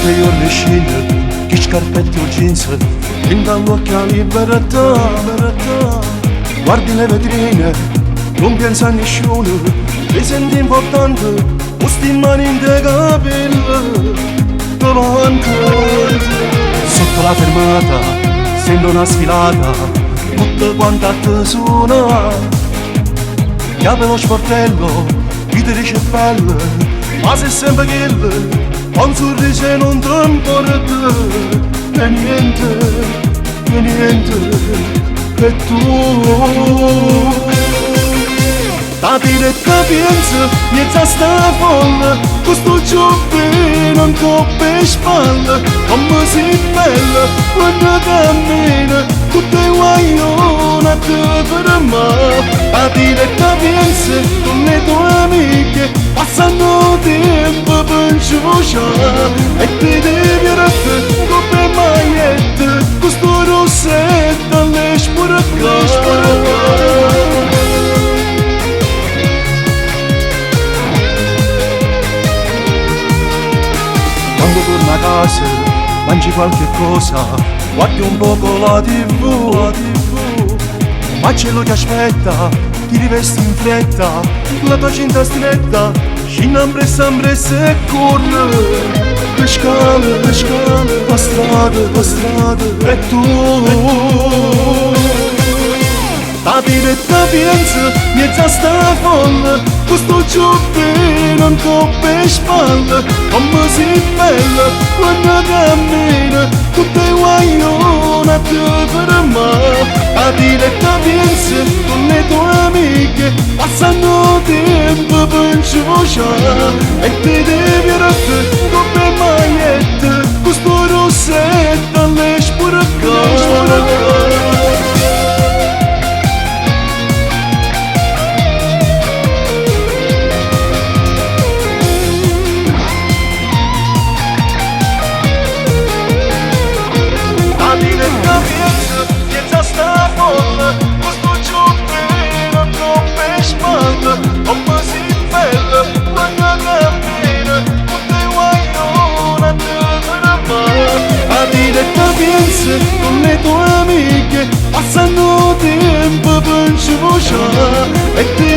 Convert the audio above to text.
Tutt' 'e juorne scinne, chi scarpette o jeans, dint' all'uocchie 'a libertà, Guardi le vetrine, nun piensa a nisciuno, ti senti importante, cu sti mani int' 'e capille, te vante. Sotto la fermata, sembra una sfilata, tutte quante a te suona. Chiave lo sportello, chi ti dice bello, ma se sempre quello, un sorriso non ti importa, e niente, e niente, e tu. Ta diretta piensa, miezza sta folla, con sto giubbino in coppe e spalle, come sei bella, quando cammina, tutte guaglione a te fermare. Ta diretta piensa, con le tue amiche, passano tempo per giocare, e ti diverti come magliette, con sto rossetto alle sporcate. Quando torna a casa, mangi qualche cosa, guardi un poco la tv, ma c'è lui che aspetta, ti rivesti in fretta, la tua cinta stretta, scende ambressa ambressa e corre, per scale, per scale, la strada, la strada, e tu. Ta diretta piensa, miezza sta folla, con sto giubbino in coppe e spalle, come sei bella, quando cammina, tutte guaglione a te fermare. Ta diretta piensa, con le tue amiche, passano tempo per giocare, e ti diverti come magliette, con sto rossetto alle sporcate. Ta diretta piensa, miezza sta folla, con sto giubbino in coppe e spalle, come sei bella, quando cammina, tutte guaglione a te fermare. Ta diretta piensa, con le tue amiche, passano tempo per giocare, e ti